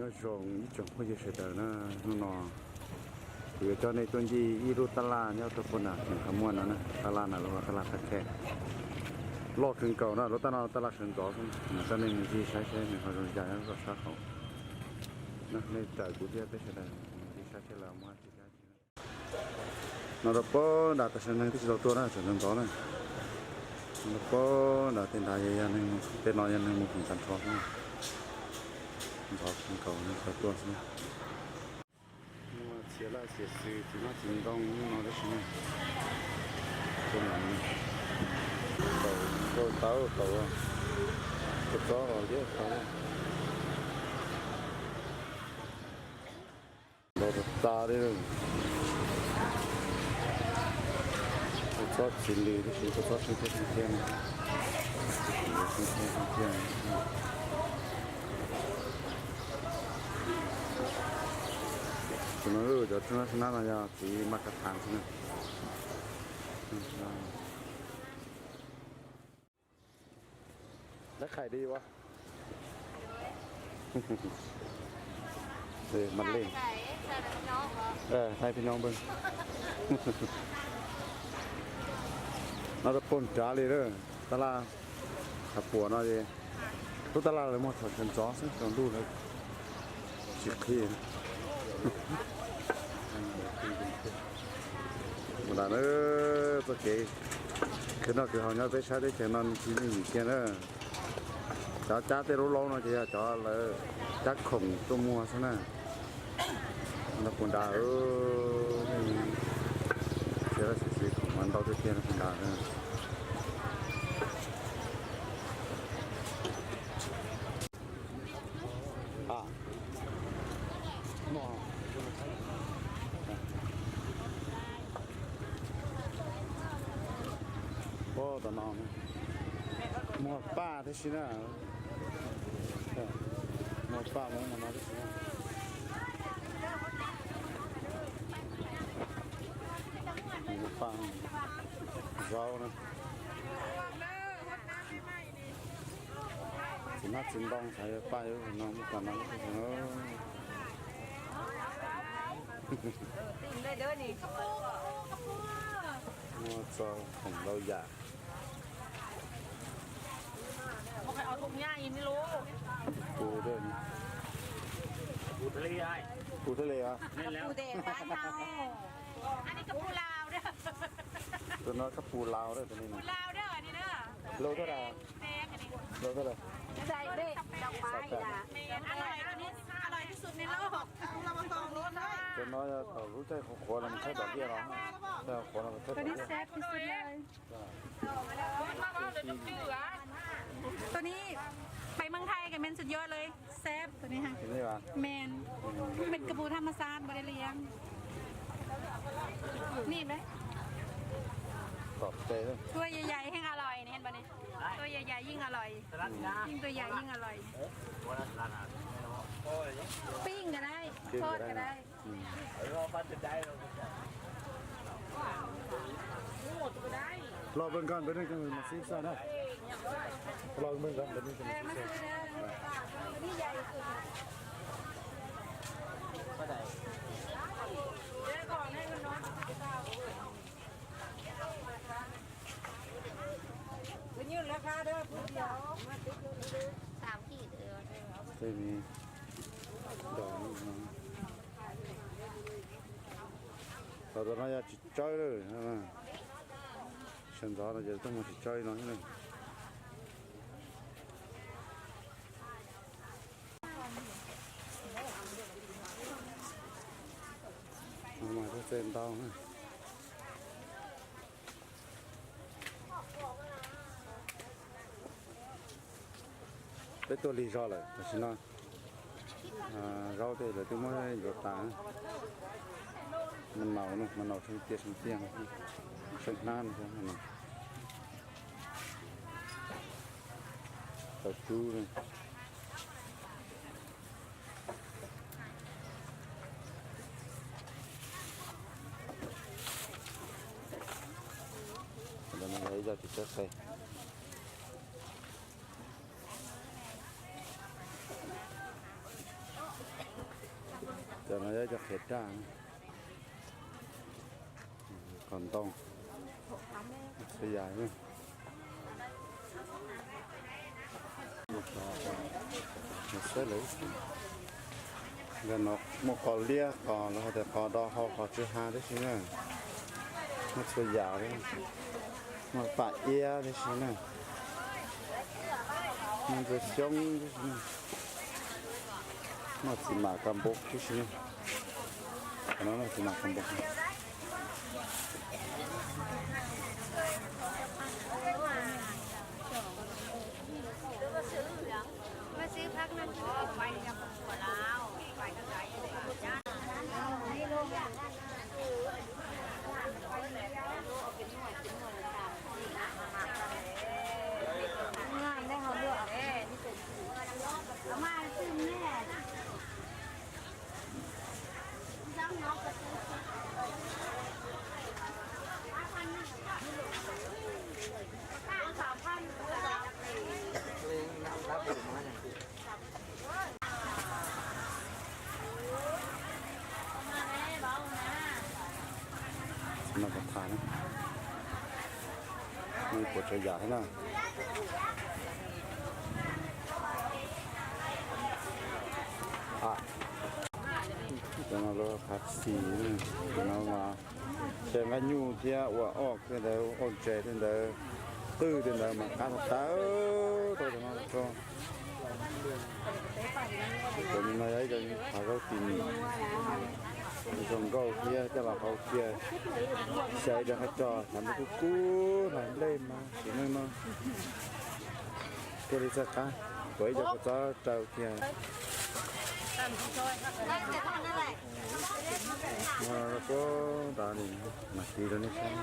Nyob zoo ib tsoom phooj ywg sawv daws na, hnub no kuv yuav coj nej tuaj ncig ib lub tab laj nyob rau puag nram Qhov Muag no na, tab laj no lub tab laj Qhab Khe. Loj kawg nkaus na, lub tab no tab laj sawv ntxov xwb, coj nej mus ncig saib seb nws ho zoo li cas nyob rau sab hauv. Nej raws kuv thiab peb sawv daws mus ncig saib seb lawv muab tsis dab tsi. No rau puag nram tam sim neeg twb tsis tau tuaj na, tseem ntxov ntxov na. No rau puag nram tej nrad yog neeg, tej no yog neeg mus khoom tag nrho xwb. Ntxov kawg nkaus neeg tsis tau tuaj xwb. Muaj txiv laj txiv xwm txiv hmab txiv ntoo no tab sis ne, tau tau tau tau txob los liab tau. Los txog tas li, kua txob txiv lws tab sis kua txob tsheej tsheej tiag tiag. Tus no cov tsheej nab no yog txiv mas ka thav xwb na. Lab khais di ua. Mas li, thaij peb nyob npawg. No rau puag nrad li lawm, tab laj Qhov Puas no es lub tab laj lawv muag thaum sawv ntxov xwb, tsaus ntuj lawv tsis qhib. Mus nram na, txoj kev khwv noj khwv haus nyob peb sab teb chaws no tsis me ntsis kiag na. Cov cab tej laub laub no ces yog cov lawv cab khoom tuaj muag xwb na. No puag nrad, txiv laj txiv xwm khoom mas ntau tiag tiag no puag nrad. Tom no muag paj tib si na. Muag paj muab no tib si na. Muag paj, zaub na. Txiv hmab txiv ntoo xav yuav paj yuav no muab tas no. Muaj txog khoom ntau yam. Kuv thiaj li os. Tus no kab pus Laus, tus no Laus thiab. Laus thiab. Tus no yog thaum lub caij qhuav qhuav los mus thaij daim liaj los, caij qhuav los mus thaij daim liaj. Tus no ไปเมืองไทยก็แม่นสุดยอดเลย แซ่บ ตัวนี้ค่ะ แม่น เป็นกระปูธรรมชาติ บ่ได้เลี้ยง นี่ไหม ตัวใหญ่ๆ แฮ่งอร่อยนี่ เห็นป่ะนี่ ตัวใหญ่ๆ ยิ่งอร่อย ยิ่งตัวใหญ่ยิ่งอร่อย ปิ้งก็ได้ ทอดก็ได้ Los bên cạnh bên đây cho mình một xíu xa đó. Los bên cạnh bên đây cho mình một xíu xa. Thế này, đỏ nó. Tau tau no yog tsis tsawb lawm. Sawv ntxov no ces tuaj muag tsis tsawb no thiab na. Mas tuaj txawj ntau na. Peb tuaj lig zog lawm tam sim no. Zaub tej lawv twb muab yuav tas. Mas naus no, mas naus tsheej tiaj tsheej tiaj, tsheej hnab no. Tau cub. Ib co tsis txawj qe. Cov no yog cov qhiav daj, qos ntoo, txhua yam. Saib lawv, ntawm no muaj qos liab, qos lawv hais tias qos do hau, qos tsw ha tib si na. Muaj txhua yam li, muaj pam iab tib si na, muaj ntxuag xyoob tib si na, muaj txiv mam ka npoo tib si na. Qhov no txiv mam ka npoo. No pov tham na, muaj puas tsav yam thiab na. Cov no lawv qhav xis, cov no mas xyaw nqaij nyuj thiab ua oj thiab ntawd, ua ntses thiab ntawd, qwj thiab ntawd mas qab tag tag, tau cov no tso. Cov no yog ib co qhav zaub tim, zoo nkauj thiab coj los hau cia, xyaw rau qhov tso, xav npej kub kub hla nplej mas sim neej no. Tuaj li txoj qab, tuav ib co kua txob rau kiag. Puag ta li, mam tiv rau nej saib.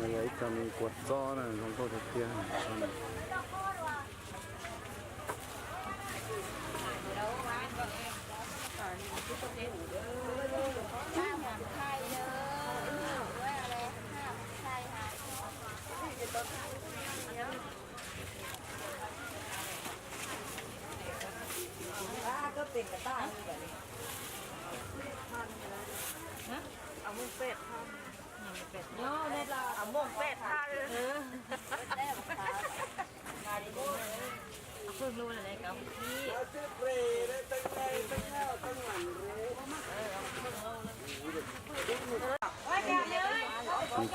Yog ib co me kua txob na, zoo nkauj tiag tiag.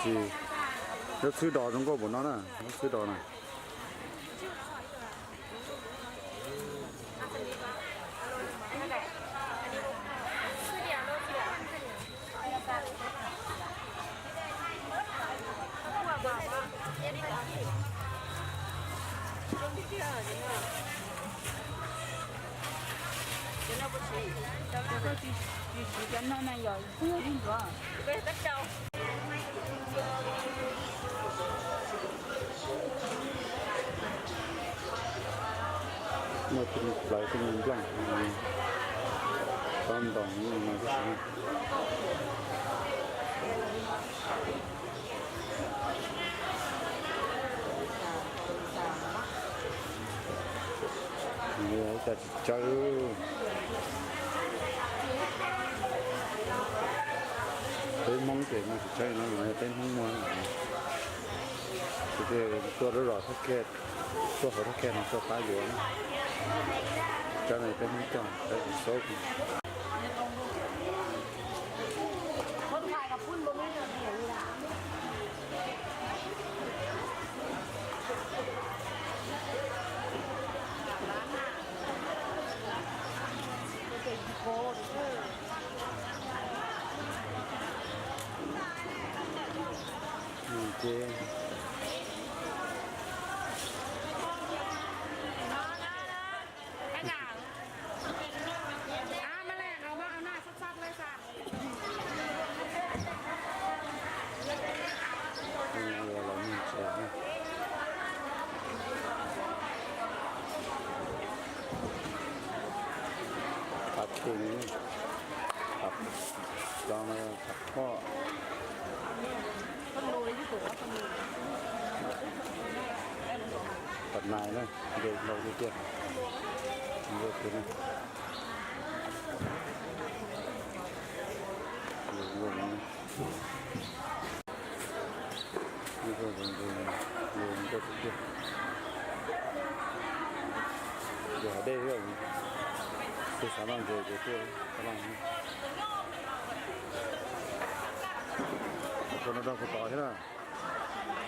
Tsis, lub xwb dos zoo nkauj npaum no na, lub xwb dos na. Muaj tej me plawv tej me nplooj, tob ntoos no tib si. Ib co tsis tsawg. Peb Hmoob ces muaj tsis tsawg no, peb Hmoob muag. Ces tuaj lub zos Thab Khej, tuaj hauv Thab Khej no tuaj pab yuav na. Tsawg no peb Hmoob cog, peb tsis xauj. Ces Tus no, cov no, poj, poj nais na, nce ntau tiag tiag. Tus no, ntau tiag tiag. Ces hav dej xwb, tus xav noj ntses ces tuaj xav noj. Tus no rau kuv tod thiab na.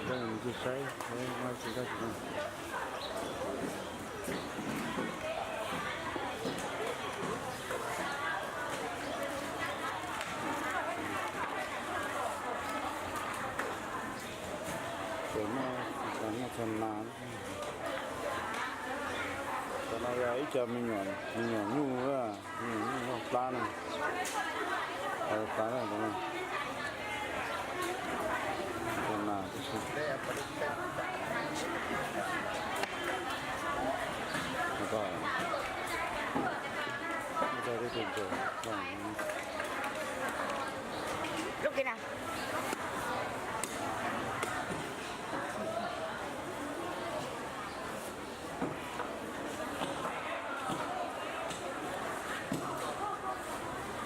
Tus no mus saib, saib tsis noj tsis noj. Ces muaj, muaj txog nas. Cov no yog ib co me nyuam, me nyuam nyuj, me nyuam nyuj noj plab na. Plab na, txog nas tib si. Txog tib tug ntses. Lub kiv na.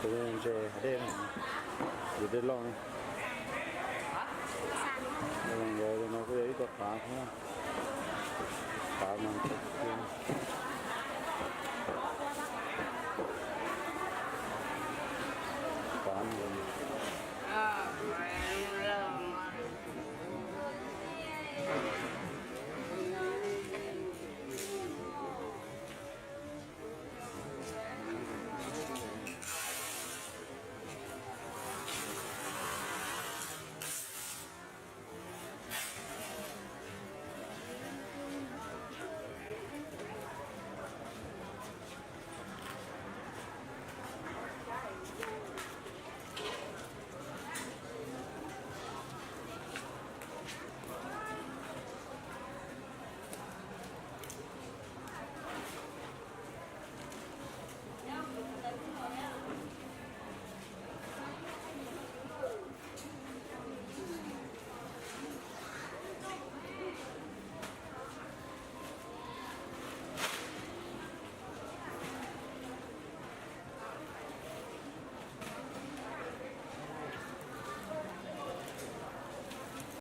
Tus ntses hav dej, tus dej loj. Ntawd no kuj yog ib tug qav thiab, qav mas ntau tiag.